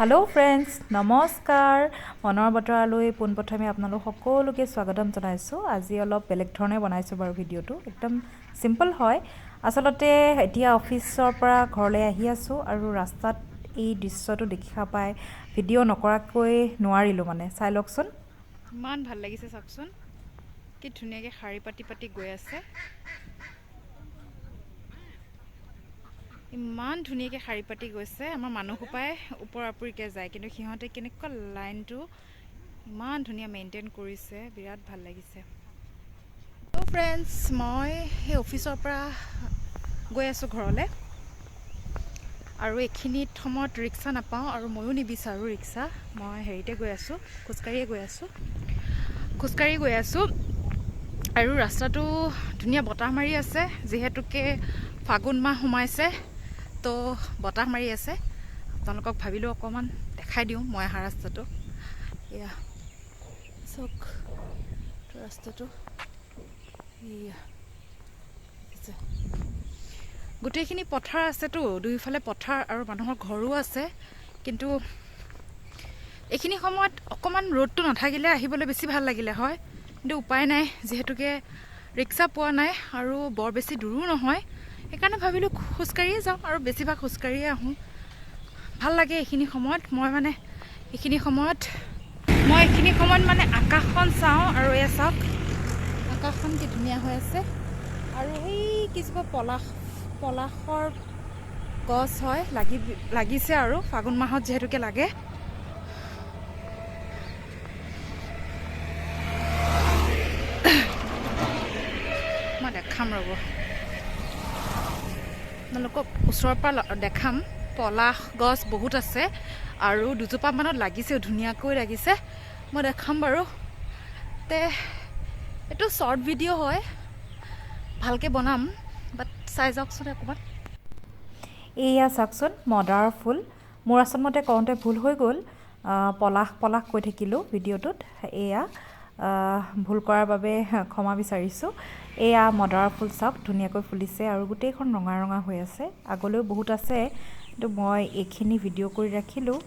Hello' friends, নমস্কাৰ। মনৰ বতৰালৈ পোনপ্ৰথমে আপোনালোক সকলোকে স্বাগতম জনাইছোঁ। আজি অলপ বেলেগ ধৰণে বনাইছোঁ বাৰু, ভিডিঅ'টো একদম চিম্পল হয়। আচলতে এতিয়া অফিচৰ পৰা ঘৰলৈ আহি আছোঁ আৰু ৰাস্তাত এই দৃশ্যটো দেখা পাই ভিডিঅ' নকৰাকৈ নোৱাৰিলোঁ। মানে চাই লওকচোন। ইমান ভাল লাগিছে, চাওকচোন কি ধুনীয়াকৈ শাৰী পাতি পাতি গৈ আছে। ইমান ধুনীয়াকৈ শাৰী পাতি গৈছে। আমাৰ মানুহসোপাই ওপৰা ওপৰিকৈ যায়, কিন্তু সিহঁতে কেনেকুৱা লাইনটো ইমান ধুনীয়া মেইনটেইন কৰিছে, বিৰাট ভাল লাগিছে। ত' ফ্ৰেণ্ডছ, মই সেই অফিচৰ পৰা গৈ আছোঁ ঘৰলৈ আৰু এইখিনিত সময়ত ৰিক্সা নাপাওঁ আৰু ময়ো নিবিচাৰোঁ ৰিক্সা। মই হেৰিতে গৈ আছোঁ, খোজকাঢ়িয়ে গৈ আছোঁ, খোজকাঢ়ি গৈ আছোঁ। আৰু ৰাস্তাটো ধুনীয়া বতাহ মাৰি আছে, যিহেতুকে ফাগুন মাহ সোমাইছে, তো বতাহ মাৰি আছে। আপোনালোকক ভাবিলোঁ অকণমান দেখাই দিওঁ মই অহা ৰাস্তাটো। এয়া চাওক ৰাস্তাটো, এয়া দেখিছে গোটেইখিনি পথাৰ আছেতো, দুয়োফালে পথাৰ আৰু মানুহৰ ঘৰো আছে। কিন্তু এইখিনি সময়ত অকণমান ৰ'দটো নাথাকিলে আহিবলৈ বেছি ভাল লাগিলে হয়, কিন্তু উপায় নাই, যিহেতুকে ৰিক্সা পোৱা নাই আৰু বৰ বেছি দূৰো নহয়, সেইকাৰণে ভাবিলোঁ খোজকাঢ়িয়ে যাওঁ আৰু বেছিভাগ খোজকাঢ়িয়ে আহোঁ। ভাল লাগে এইখিনি সময়ত। মই মানে এইখিনি সময়ত মই এইখিনি সময়ত মানে আকাশখন চাওঁ আৰু এয়া চাওক আকাশখন কি ধুনীয়া হৈ আছে। আৰু সেই কেইজোপা পলাশৰ গছ হয়, লাগিছে আৰু ফাগুন মাহত যিহেতুকে লাগে। মই দেখাম ৰ'ব আপোনালোকক, ওচৰৰ পৰা দেখাম। পলাশ গছ বহুত আছে আৰু দুজোপা মানত লাগিছেও, ধুনীয়াকৈ লাগিছে, মই দেখাম বাৰু। তে এইটো শ্বৰ্ট ভিডিঅ' হয়, ভালকৈ বনাম, বাট চাই যাওকচোন অকণমান। এইয়া চাওকচোন মদাৰৰ ফুল। মোৰ আচলমতে কওঁতে ভুল হৈ গ'ল, পলাশ পলাশ কৈ থাকিলোঁ ভিডিঅ'টোত। এয়া ভুল কৰাৰ বাবে ক্ষমা বিচাৰিছোঁ। এয়া মদাৰৰ ফুল চাওক, ধুনীয়াকৈ ফুলিছে আৰু গোটেইখন ৰঙা ৰঙা হৈ আছে। আগলৈও বহুত আছে, কিন্তু মই এইখিনি ভিডিঅ' কৰি ৰাখিলোঁ।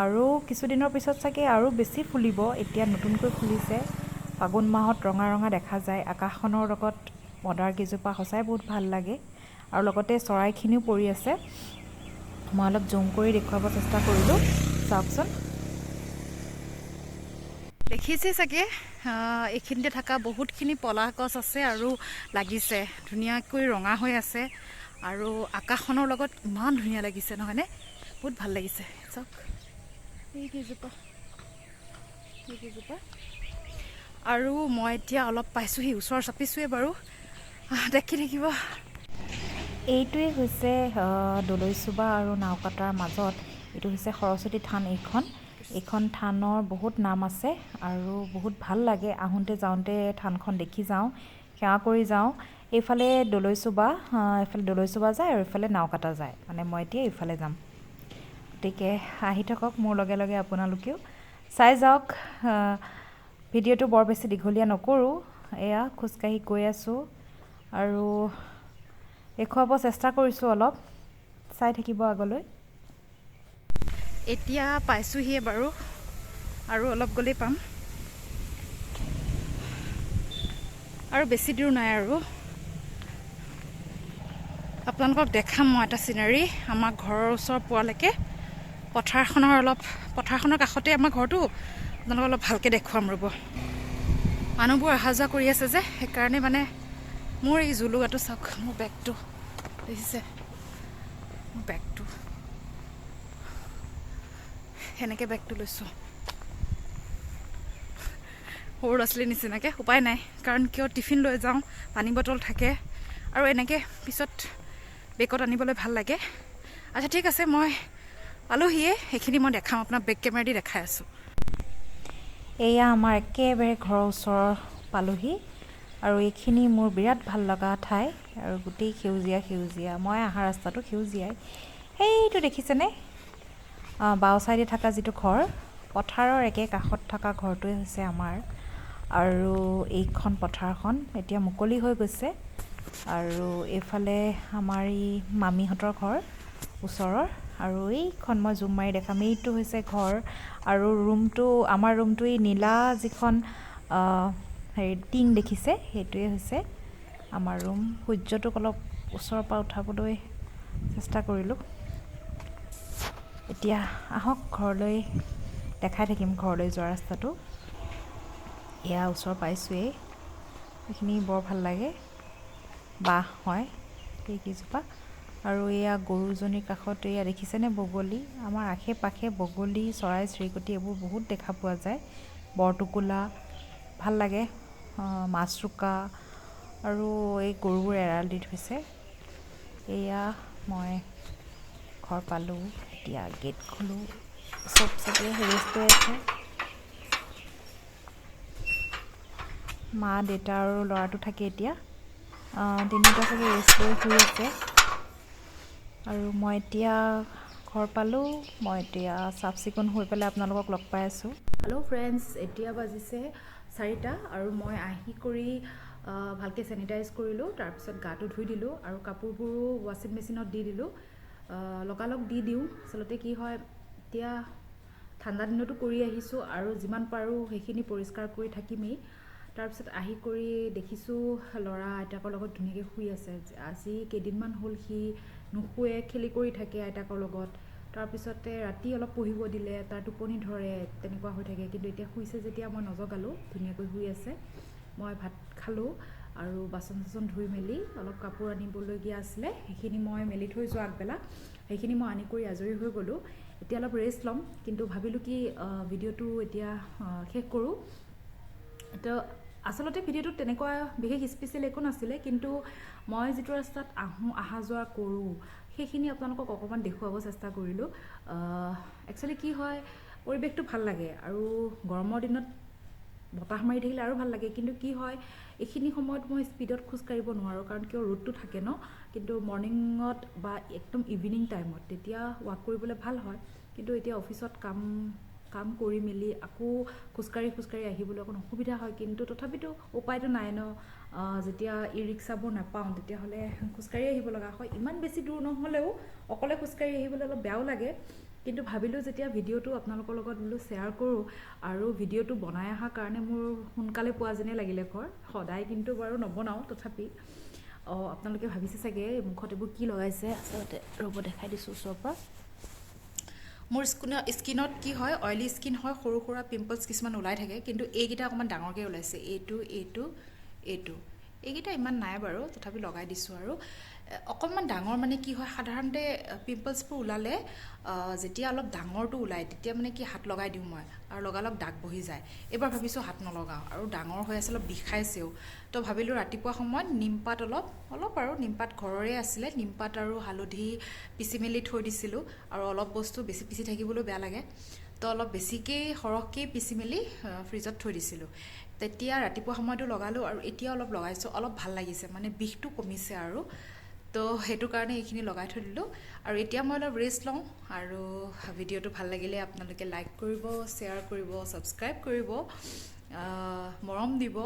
আৰু কিছুদিনৰ পিছত চাগে আৰু বেছি ফুলিব, এতিয়া নতুনকৈ ফুলিছে। ফাগুন মাহত ৰঙা ৰঙা দেখা যায় আকাশখনৰ লগত মদাৰ কেইজোপা, সঁচাই বহুত ভাল লাগে। আৰু লগতে চৰাইখিনিও পৰি আছে। মই অলপ জুম কৰি দেখুৱাব চেষ্টা কৰিলোঁ, চাওকচোন। দেখিছে চাগে এইখিনিতে থকা বহুতখিনি পলাশ গছ আছে আৰু লাগিছে, ধুনীয়াকৈ ৰঙা হৈ আছে আৰু আকাশখনৰ লগত ইমান ধুনীয়া লাগিছে নহয়নে? বহুত ভাল লাগিছে। চাওক এইকেইজোপা, এইকেইজোপা। আৰু মই এতিয়া অলপ পাইছোঁহি, ওচৰ চাপিছোঁৱে বাৰু, দেখি থাকিব। এইটোৱে হৈছে দলৈচুবা আৰু নাওকাটাৰ মাজত এইটো হৈছে সৰস্বতী থান। এইখন থানৰ বহুত নাম আছে আৰু বহুত ভাল লাগে। আহোঁতে যাওঁতে থানখন দেখি যাওঁ, সেৱা কৰি যাওঁ। এইফালে দলৈচুবা, এইফালে দলৈচুবা যায় আৰু এইফালে নাওকাটা যায়। মানে মই এতিয়া এইফালে যাম, গতিকে আহি থাকক মোৰ লগে লগে, আপোনালোকেও চাই যাওক। ভিডিঅ'টো বৰ বেছি দীঘলীয়া নকৰোঁ। এয়া খোজকাঢ়ি গৈ আছোঁ আৰু দেখুৱাব চেষ্টা কৰিছোঁ অলপ, চাই থাকিব আগলৈ। এতিয়া পাইছোঁহিয়ে বাৰু, আৰু অলপ গ'লেই পাম, আৰু বেছি দূৰ নাই। আৰু আপোনালোকক দেখাম মই এটা চিনাৰী। আমাৰ ঘৰৰ ওচৰ পোৱালৈকে পথাৰখনৰ কাষতে আমাৰ ঘৰটো, আপোনালোকক অলপ ভালকৈ দেখুৱাম ৰ'ব। মানুহবোৰ অহা যোৱা কৰি আছে যে, সেইকাৰণে মানে মোৰ এই জুলুকাটো চাওক, মোৰ বেগটো দেখিছে, মোৰ বেগটো সেনেকৈ বেগটো লৈছোঁ সৰু ল'ৰা ছোৱালীৰ নিচিনাকৈ। উপায় নাই, কাৰণ কিয় টিফিন লৈ যাওঁ, পানী বটল থাকে আৰু এনেকৈ পিছত বেগত আনিবলৈ ভাল লাগে। আচ্ছা ঠিক আছে, মই পালোহিয়ে, সেইখিনি মই দেখাম আপোনাক, বেক কেমেৰা দি দেখাই আছোঁ। এয়া আমাৰ একেবাৰে ঘৰৰ ওচৰৰ পালোহি আৰু এইখিনি মোৰ বিৰাট ভাল লগা ঠাই আৰু গোটেই সেউজীয়া সেউজীয়া। মই অহা ৰাস্তাটো সেউজীয়াই। সেইটো দেখিছেনে বাওঁ চাইডে থকা যিটো ঘৰ, পথাৰৰ একে কাষত থকা ঘৰটোৱে হৈছে আমাৰ। আৰু এইখন পথাৰখন এতিয়া মুকলি হৈ গৈছে। আৰু এইফালে আমাৰ এই মামীহঁতৰ ঘৰ ওচৰৰ। আৰু এইখন মই জুম মাৰি দেখাম, এইটো হৈছে ঘৰ। আৰু ৰুমটো, আমাৰ ৰুমটো এই নীলা যিখন হেৰি টিং দেখিছে, সেইটোৱে হৈছে আমাৰ ৰুম। সূৰ্যটোক অলপ ওচৰৰ পৰা উঠাবলৈ চেষ্টা কৰিলোঁ। এতিয়া আহক ঘৰলৈ, দেখাই থাকিম ঘৰলৈ যোৱা ৰাস্তাটো। এয়া ওচৰ পাইছোঁৱেই। এইখিনি বৰ ভাল লাগে, বাঁহ হয় এইকেইজোপা। আৰু এয়া গৰুজনীৰ কাষত এয়া দেখিছেনে বগলী। আমাৰ আশে পাশে বগলী, চৰাই চিৰিকটি এইবোৰ বহুত দেখা পোৱা যায়। বৰটোকোলা ভাল লাগে, মাছৰোকা। আৰু এই গৰুবোৰ এৰাল দি থৈছে। এয়া মই ঘৰ পালোঁ। এতিয়া গেট খোলোঁ, চব চাগে ৰেষ্ট লৈ আছে। মা, দেউতা আৰু ল'ৰাটো থাকে এতিয়া, তিনিওটা চাগে ৰেষ্ট লৈ শুই আছে। আৰু মই এতিয়া ঘৰ পালোঁ। মই এতিয়া চাফ চিকুণ হৈ পেলাই আপোনালোকক লগ পাই আছোঁ। হেল্ল' ফ্ৰেণ্ডছ, এতিয়া বাজিছে 4টা আৰু মই আহি কৰি ভালকৈ চেনিটাইজ কৰিলোঁ, তাৰপিছত গাটো ধুই দিলোঁ আৰু কাপোৰবোৰো ৱাশ্বিং মেচিনত দি দিলোঁ। লগালগ দি দিওঁ। আচলতে কি হয়, এতিয়া ঠাণ্ডা দিনতো কৰি আহিছোঁ আৰু যিমান পাৰোঁ সেইখিনি পৰিষ্কাৰ কৰি থাকিমেই। তাৰপিছত আহি কৰি দেখিছোঁ ল'ৰা আইতাকৰ লগত ধুনীয়াকৈ শুই আছে। আজি কেইদিনমান হ'ল সি নুশুৱে, খেলি কৰি থাকে আইতাকৰ লগত। তাৰপিছতে ৰাতি অলপ পঢ়িব দিলে তাৰ টোপনি ধৰে, তেনেকুৱা হৈ থাকে। কিন্তু এতিয়া শুইছে যেতিয়া মই নজগালোঁ, ধুনীয়াকৈ শুই আছে। মই ভাত খালোঁ আৰু বাচন চাচন ধুই মেলি অলপ কাপোৰ আনিবলগীয়া আছিলে, সেইখিনি মই মেলি থৈ যোৱা আগবেলা, সেইখিনি মই আনি কৰি আজৰি হৈ গ'লোঁ। এতিয়া অলপ ৰেষ্ট ল'ম, কিন্তু ভাবিলোঁ কি ভিডিঅ'টো এতিয়া শেষ কৰোঁ। তো আচলতে ভিডিঅ'টোত তেনেকুৱা বিশেষ স্পেচিয়েল একো নাছিলে, কিন্তু মই যিটো ৰাস্তাত আহোঁ, অহা যোৱা কৰোঁ, সেইখিনি আপোনালোকক অকণমান দেখুৱাব চেষ্টা কৰিলোঁ। একচুৱেলি কি হয়, পৰিৱেশটো ভাল লাগে আৰু গৰমৰ দিনত বতাহ মাৰি থাকিলে আৰু ভাল লাগে। কিন্তু কি হয়, এইখিনি সময়ত মই স্পীডত খোজকাঢ়িব নোৱাৰোঁ, কাৰণ কিয় ৰ'দটো থাকে ন। কিন্তু মৰ্ণিঙত বা একদম ইভিনিং টাইমত তেতিয়া ৱাক কৰিবলৈ ভাল হয়। কিন্তু এতিয়া অফিচত কাম কাম কৰি মেলি আকৌ খোজকাঢ়ি খোজকাঢ়ি আহিবলৈ অকণ অসুবিধা হয়। কিন্তু তথাপিতো উপায়টো নাই ন, যেতিয়া ই ৰিক্সাবোৰ নাপাওঁ তেতিয়াহ'লে খোজকাঢ়ি আহিব লগা হয়। ইমান বেছি দূৰ নহ'লেও অকলে খোজকাঢ়ি আহিবলৈ অলপ বেয়াও লাগে। কিন্তু ভাবিলোঁ যেতিয়া ভিডিঅ'টো আপোনালোকৰ লগত বোলো শ্বেয়াৰ কৰোঁ, আৰু ভিডিঅ'টো বনাই অহাৰ কাৰণে মোৰ সোনকালে পোৱা যেনেই লাগিলে ঘৰ। সদায় কিন্তু বাৰু নবনাওঁ, তথাপি অঁ আপোনালোকে ভাবিছে চাগে মুখত এইবোৰ কি লগাইছে। আচলতে ৰ'ব দেখাই দিছোঁ ওচৰৰ পৰা। মোৰ স্কিনত কি হয়, অইলি স্কিন হয়, সৰু সুৰা পিম্পলছ কিছুমান ওলাই থাকে, কিন্তু এইকেইটা অকণমান ডাঙৰকৈ ওলাইছে। এইটো এইটো এইটো এইকেইটা ইমান নাই বাৰু, তথাপি লগাই দিছোঁ। আৰু অকণমান ডাঙৰ মানে কি হয়, সাধাৰণতে পিম্পলছবোৰ ওলালে যেতিয়া অলপ ডাঙৰটো ওলায় তেতিয়া মানে কি হাত লগাই দিওঁ মই, আৰু লগালগ দাগ বহি যায়। এইবাৰ ভাবিছোঁ হাত নলগাওঁ, আৰু ডাঙৰ হৈ আছে, অলপ বিষাইছেও। তো ভাবিলোঁ ৰাতিপুৱা সময়ত নিমপাত অলপ অলপ আৰু নিমপাত ঘৰৰে আছিলে, নিমপাত আৰু হালধি পিচি মেলি থৈ দিছিলোঁ। আৰু অলপ বস্তু বেছি পিচি থাকিবলৈও বেয়া লাগে, তো অলপ বেছিকেই সৰহকেই পিচি মেলি ফ্ৰিজত থৈ দিছিলোঁ। তেতিয়া ৰাতিপুৱা সময়তো লগালোঁ আৰু এতিয়া অলপ লগাইছোঁ, অলপ ভাল লাগিছে, মানে বিষটো কমিছে আৰু। তো সেইটো কাৰণে এইখিনি লগাই থৈ দিলোঁ। আৰু এতিয়া মই অলপ ৰেষ্ট লওঁ। আৰু ভিডিঅ'টো ভাল লাগিলে আপোনালোকে লাইক কৰিব, শ্বেয়াৰ কৰিব, ছাবস্ক্ৰাইব কৰিব, মৰম দিব।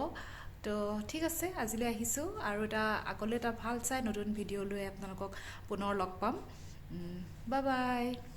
তো ঠিক আছে, আজিলৈ আহিছোঁ। আৰু এটা আগলৈ এটা ভাল চাই নতুন ভিডিঅ' লৈ আপোনালোকক পুনৰ লগ পাম। Bye bye.